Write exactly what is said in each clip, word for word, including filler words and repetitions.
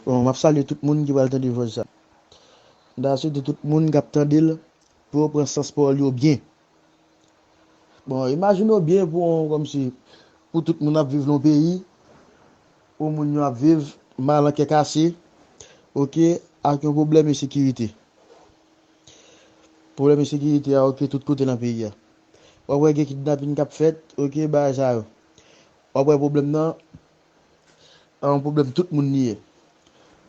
Bon, m ap salye tout moun ki pral tande vòs sa. M ta swete tout moun k ap tande l pou yo pran sans pawòl yo byen. Bon, imajine w byen pou yon, kòmsi, pou tout moun ap viv nan yon peyi, pou moun yo ap viv mal an kè kase, oke, ak yon pwoblèm ensekirite. Pwoblèm ensekirite a, oke, tout kote nan peyi a. W ap wè gen kidnapin k ap fèt, oke, bagay sa yo. W ap wè pwoblèm nan, se yon pwoblèm tout moun li ye.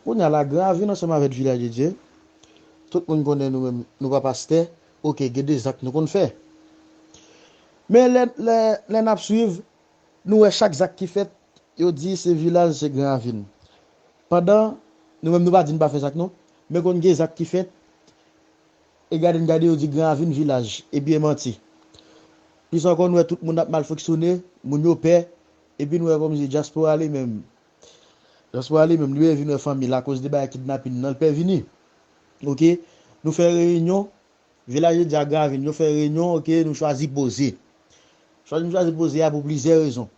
Kounye a la, Gran Ravin ansanm avèk Vilaj de Dye, tout moun konnen nou menm, nou pa pastè, oke, gen de zak nou konn fè. Men lè, lè, lè n ap swiv, nou wè chak zak ki fèt, yo di se Vilaj, se Gran Ravin. Pandan, nou menm nou pa di n pa fè zak non, men konn gen zak ki fèt, e gade n gade yo di Gran Ravin Vilaj, epi e manti. Plis ankò, nou wè tout moun ap mal fonksyone, moun yo pè, epi nou wè kòmsi dyaspora li menm, dyaspora li menm, li pè vin wè fanmi l akoz de bagay kidnapin nan, l pè vini. Oke, nou fè reyinyon, Vilaj de Dye ak Gran Ravin, yo fè reyinyon, oke, nou chwazi poze. Chwazi, nou chwazi poze a pou plizyè rezon.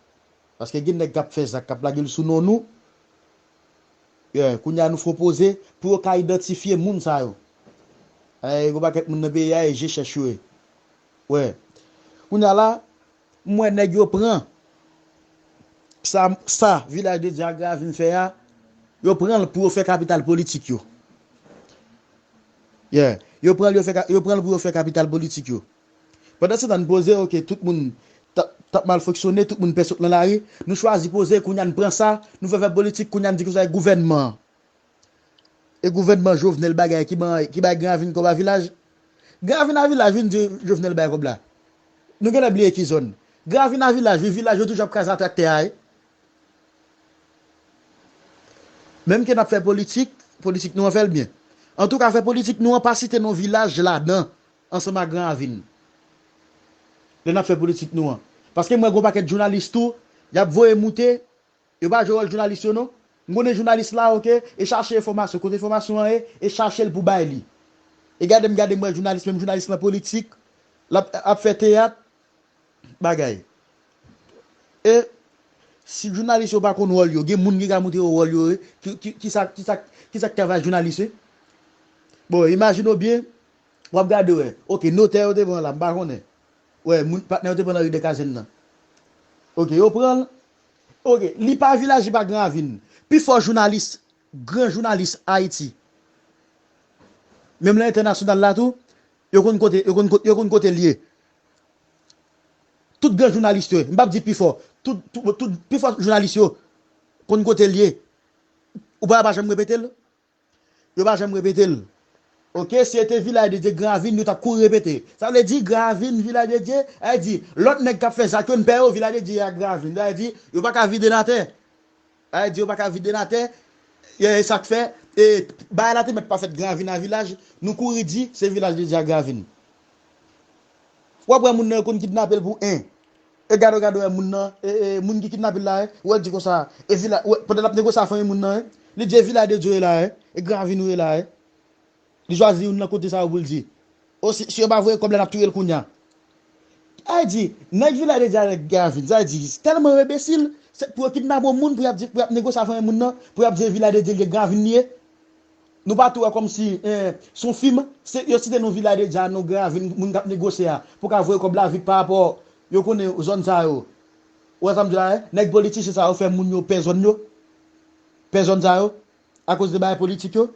Paske gen nèg k ap fè zak, k ap lage l sou non nou. Yeah, kounye a nou fè poze pou yo ka idantifye moun sa yo. Eh, gen yon pakèt moun nan peyi a, e je chèch yo ye. Wè. Kounye a la, m wè nèg yo pran sa, sa Vilaj de Dye ak Gran Ravin fè a, yo pran l pou yo fè kapital politik yo. Yeah. Yo pran l, yo fè ka-, yo pran l pou yo fè kapital politik yo. Pandan se tan n poze, oke, tout moun t ap, t ap mal fonksyone, tout moun pè sot nan lari, nou chwazi poze, kounye a n pran sa, nou fè fè politik, kounye a n di konsa e gouvènman an. E gouvènman Jovenel bagay ki ban, ki bay Gran Ravin kòb a Vilaj. Gran Ravin a Vilaj, vin di Jovenel bay kòb la. Nou genlè bliye ki zòn. Gran Ravin a Vilaj, wi, Vilaj yo toujou ap kraze atè ak tè a, wi. Menm ke n ap fè politik, politik nou an fè l byen. Antouka, fè politik nou an pa site non Vilaj ladan, ansanm ak Gran Ravin. Lè n ap fè politik nou an. Paske m wè gon pakèt jounalis tou, y ap voye moute, yo pa jwe wòl jounalis yo non. M konnen jounalis la, oke, e chache enfòmasyon, kote enfòmasyon an ye, e chache l pou bay li. E gade m, gade m wè jounalis, menm jounalis nan politik, l ap, ap fè teyat, bagay. E si jounalis yo pa konn wòl yo, gen moun ki ka montre yo wòl yo, e, ki, ki, ki sa, ki sa, ki sa k travay jounalis, e? Bon, imajine w byen, w ap gade, wè. Oke, notè yo te pran la, m pa konnen. Wè, moun, patnè yo te pran nan ri de Kazèn nan. Oke, yo pran l. Oke, li pa Vilaj, li pa Gran Ravin. Pifò jounalis, gran jounalis Ayiti, menm nan entènasyonal la tou, yo konn kote, yo konn kote, yo konn kote l ye. Tout gran jounalis yo, m p ap di pifò, tout, tout, tout, pifò jounalis yo konn kote l ye. Ou pa, pa janm repete l? Yo pa janm repete l. Oke, si se te Vilaj de Dye, Gran Ravin, yo t ap kouri repete. Sa vle di, Gran Ravin, Vilaj de Dye, sa vle di, lòt nèg k ap fè zak yo, n pè yo, Vilaj de Dye ak Gran Ravin. Sa vle di, yo pa ka vide n atè. Sa vle di, yo pa ka vide n atè. E, e sa k fè, e, bagay la te mèt pa fèt Gran Ravin a Vilaj, nou kouri di, se Vilaj de Dye ak Gran Ravin. W ap wè moun nan yo konn kidnape l pou en. E gade, gade, wè moun nan, e, e, moun ki kidnape l la, e, wè l di konsa, e Vilaj, wè, pandan l ap negosye a fanmi moun nan, e, li di e Vilaj de Dye w ye la, e, e Gran Ravin ou ye la, e. Li chwazi youn nan kote sa yo pou l di. O, si, si yo pa voye kòb la, n ap touye l kounye a. Sa vle di, nèg Vilaj de Dye avèk Gran Ravin, sa vle di, tèlman yo enbesil, se pou yo kidnape yon moun, pou y ap di, pou y ap negosye a fanmi moun nan, pou y ap di e Vilaj de Dye l ye, Gran Ravin li ye. Nou pa tou wè kòmsi, eh, se yon fim, se, yo site non Vilaj de Dye a, non Gran Ravin, moun k ap negosye a, pou ka voye kòb la vit pa rapò, yo konnen zòn sa yo. Ou wè sa m di la, eh? Nèg politisyen sa yo fè moun yo pè zòn yo. Pè zòn sa yo. Akoz de bagay politik yo.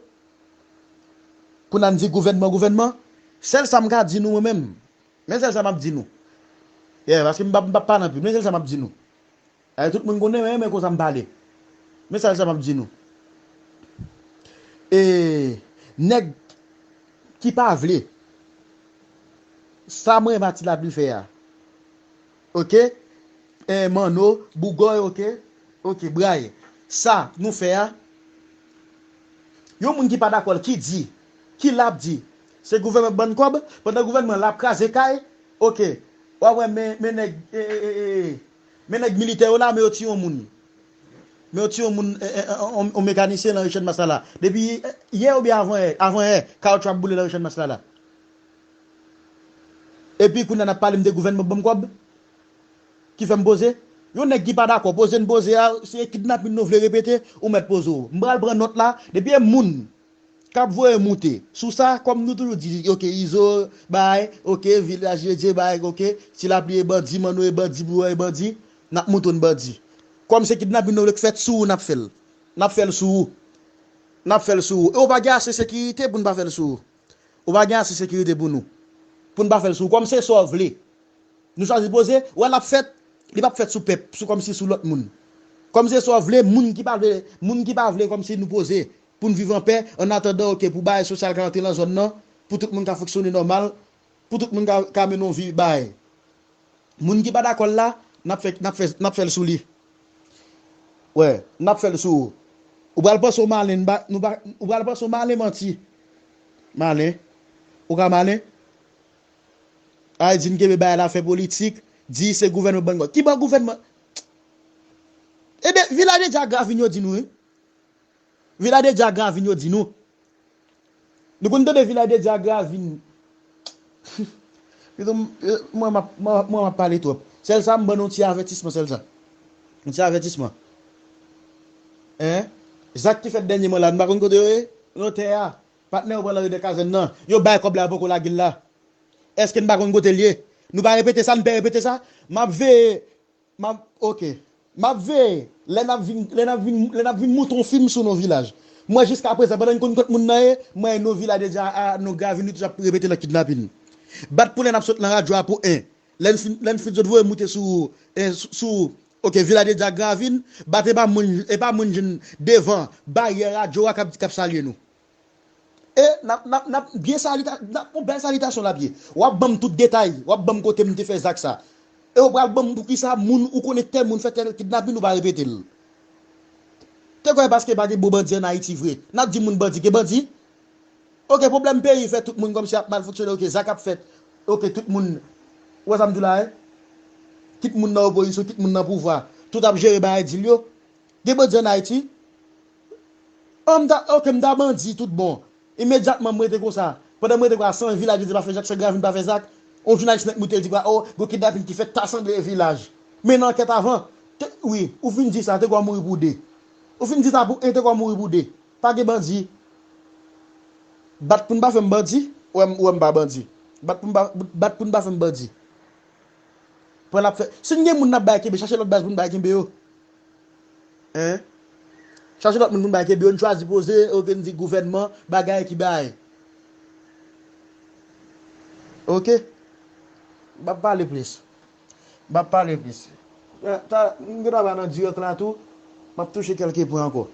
Pou n ann di gouvènman, gouvènman. Sèl sa m ka di nou mwen menm. Men sèl sa m ap di nou. Yeah, paske m p ap, m p ap pale anpil. Men sèl sa m ap di nou. Ay, tout moun konnen, men, men konsa m pale. Men sèl sa m ap di nou. E nèg ki pa vle sa mwen Mati Lapli fè a. Oke? E Manno, Bougòy, oke? Oke, Bray. Sa nou fè a, yon moun ki pa dakò l, ki di, ki l ap di, se gouvènman k ban n kòb, pandan gouvènman la ap kraze kay, oke. W ap wè men, men nèg, e, e, e, e, men nèg militè yo la, men yo tiye yon moun. Men yo tiye yon moun, e, e, e, yon, yon mekanisyen nan Richard Maslala. Depi, e, yè oubyen avan yè, avan yè, kawoutchou ap boule nan Richard Maslala. Epi kounye a n ap pale m de gouvènman k ban m kòb, ki fè m poze. Yon nèg ki pa dakò, poze n poze a, se kidnapin nou vle repete, ou mèt poze w. M pral pran nòt la, depi e moun k ap voye moute sou sa, kòm nou toujou di, oke, Izo bay, oke, Vilaj de Dye bay, oke, Ti Lapli e bandi, Manno e bandi, Bouyon e bandi, n ap montre n bandi. Kòm se kidnapin nou vle k fèt sou ou, n ap fè l. N ap fè l sou ou. N ap fè l sou ou. E ou pa gen ase sekirite pou n pa fè l sou ou. Ou pa gen ase sekirite pou nou. Pou n pa fè l sou ou. Kòm se sa w vle. Nou chwazi poze, wè l ap fèt, li p ap fèt sou pèp, sou kòmsi sou lòt moun. Kòm se sa w vle, moun ki pa vle, moun ki pa vle kòmsi nou poze, pou n viv an pè, an atandan, oke, pou bagay sosyal ka antre nan zòn nan, pou tout moun ka fonksyone nòmal, pou tout moun ka, ka mennen yon vi bagay. Moun ki pa dakò l la, n ap fè, n ap fè, n ap fè l sou li. Wè, n ap fè l sou ou. Ou pral panse w malen, n pa, nou pa, ou pral panse w malen, manti. Malen. Ou ka malen? Ay di n kenbe bagay la fè politik, di se gouvènman bann kòb. Ki ban gouvènman? Ebyen, Vilaj de Dye ak Gravin yo di nou, wi. Vilaj de Dye ak Gravin yo di nou. Nou konn tande Vilaj de Dye ak Gravin. Pito m, eh, mwen m ap, mwen, mwen m ap pale twòp. Sèl sa, m ban nou yon ti avètisman, sèl sa. Yon ti avètisman. Hein? Zak ki fèt dènyèman la, nou pa konn kote yo ye? Nan tè a. Patnè yo pran nan ridè kazèn nan. Yo bay kòb la, yo poko lage l la. Èske n pa konn kote l ye? Nou pa repete sa, n pè repete sa? M ap veye, m ap, oke. M ap veye. Lè n ap vin, lè n ap vin, lè n ap vin moute yon fim sou non Vilaj. Mwen, jiska prezan, pandan n konn kot moun nan ye, mwen, non Vilaj de Dye a, non Gravin, nou toujou ap repete nan kidnapin. Bat pou lè n ap sot nan radyo a pou en. Lè n fin, lè n fin sot voye moute sou, en, sou, sou, oke, Vilaj de Dye ak Gravin, bat e pa moun, e pa moun jwenn devan baryè radyo a k ap, k ap salye nou. E n ap, n ap, n ap byen salita-, n ap yon bèl salitasyon l ap ye. W ap ban m tout detay, w ap ban m kote m te fè zak sa. E w pral ban m poukisa moun ou konnen tèl moun fè tèl kidnapin, ou pa repete l. Te kwè paske pa gen bon bandi ann Ayiti vre, n ap di moun bandi, gen bandi? Oke, pwoblèm peyi fè tout moun kòmsi ap mal fonksyone, oke, zak ap fèt, oke, tout moun, ou wè sa m di w la, wi? Kit moun nan opozisyon, kit moun nan pouvwa, tout ap jere bagay dil yo. Gen bandi ann Ayiti? An, m ta, oke, m ta bandi tout bon. Imedyatman, m rete konsa. Pandan m rete konsa, san Vilaj de Dye pa fè zak, san Gravin pa fè zak, yon jounalis nèk moute, l di, o, gon kidnapin ki fèt, ta sanble e Vilaj. Men nan ankèt avan, te, wi, ou fin di sa, te kwè w mouri pou de. Ou fin di sa pou en, te kwè w mouri pou de. Pa gen bandi. Bat pou n pa fè m bandi, ou wè m, ou wè m pa bandi. Bat pou n pa, bat pou n pa fè m bandi. Pran l ap fè. Si n gen moun n ap bay kenbe, chache lòt baz pou n bay kenbe yo. Hein? Chache lòt moun pou n bay kenbe yo, n chwazi poze, oke, n di gouvènman, bagay ki bagay. Oke? M ap pale plis. M ap pale plis. Eh, ta, m gen dwa pa nan dirèk la tou, m ap touche kèlke pwen ankò.